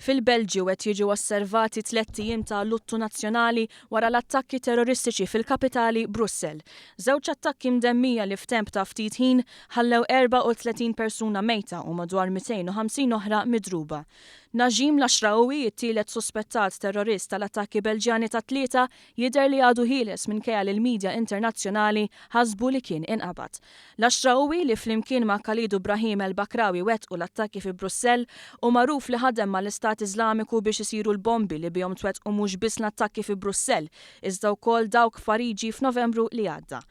Fil-Belġju qed jiġu osservati tlett ijiem ta' luttu nazzjonali wara l-attakki terroristiċi fil-kapitali Brussell. Żewġ attakki mdemmija li f'temp ta' ftit ħin ħallew 34 persuna mejta u madwar 250 oħra midruba. Najim Laachraoui, it-tielet suspettat terrorist tal-attakki Belġjani tat-Tlieta, jidher li għadu ħieles minkejja li l-midja internazzjonali ħasbu li kien inqabad. Laachraoui, li flimkien ma' Khalid u Brahim El Bakraoui wettqu l-attakki fi Brussell, hu magħruf li ħadem mal-Istat Iżlamiku biex isiru l-bombi li bihom twettqu mhux biss l-attakki fi Brussell, iżda wkoll dawk f'Pariġi f'Novembru li għadda.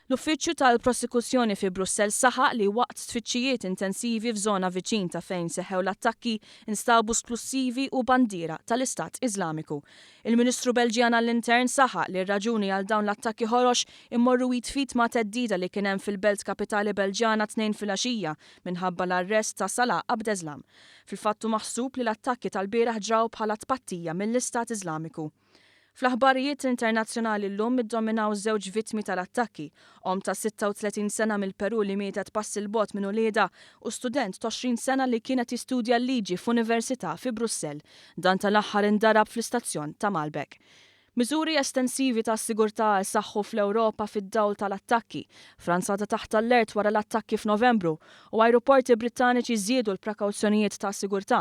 L-Uffiċċju tal-Prosekuzzjoni fi Brussell saħaq li waqt tfittxijiet intensivi f'żona viċin ta' fejn seħħew l-attakki instabu splussivi u bandiera tal-Istat Iżlamiku. Il-Ministru Belġjan għall-Intern saħaq li r-raġuni għal dawn l-attakki ħorox immorru id f'id ma' theddida li kien hemm fil-belt kapitali Belġjana t-Tnejn filgħaxija minħabba l-arrest ta' Salah Abdeslam. Fil-fatt hu maħsub li l-attakki tal-bieraħ ġraw bħala tpattija mill-Istat Iżlamiku. Fl-aħbarijiet internazzjonali llum iddominaw żewġ vittmi tal-attakki, omm ta' 36 sena mill-Peru li mietet pass 'il bogħod minn uliedha u student ta' 20 sena li kien qed jistudja l-liġi f'università fi Brussell. Dan tal-aħħar indarab fl-istazzjon ta' Maelbeek. Miżuri estensivi ta' sigurtà isaħħu fl-Ewropa fid-dawl tal-attakki. Franza għadha taħt allert wara l-attakki f'Novembru u ajruporti Brittaniċi żiedu l-prekawzjonijiet ta' sigurtà.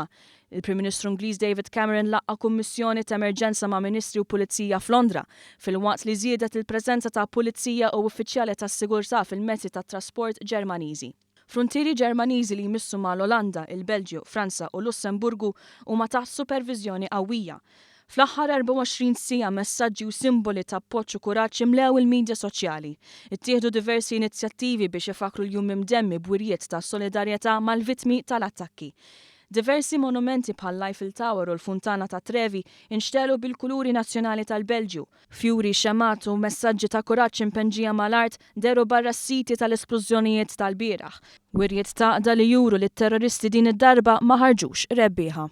Il-Prim Ministru Ingliż David Cameron laqqa' kummissjoni ta' emerġenza ma' ministri u pulizija f'Londra, filwaqt li żiedet il-preżenza ta' pulizija u uffiċjali tas-sigurtà fil-mezzi tat-trasport Ġermaniżi. Fruntieri Ġermaniżi li jmissu ma' l-Olanda, il-Belġju, Franza u Lussemburgu huma taħt superviżjoni qawwija. Fl-aħħar 24 siegħa messaġġi u simboli ta' appoġġ u kuraġġ imlew il-midja soċjali. Ittieħdu diversi inizjattivi biex ifakkru l-jum imdemmi b'wirjiet ta' solidarjetà mal-vittmi tal-attakki. Diversi monumenti bħall-Eiffel Tower u l-Funtana ta' Trevi inxtegħlu bil-kuluri nazzjonali tal-Belġju. Fjuri, xemgħat u messaġġi ta' kuraġġ impenġija mal-art dehru barra s-siti tal-esplużjonijiet tal-bieraħ. Wirjiet ta' għaqda li juru li t-terroristi din id-darba ma ħarġux rebbieħa.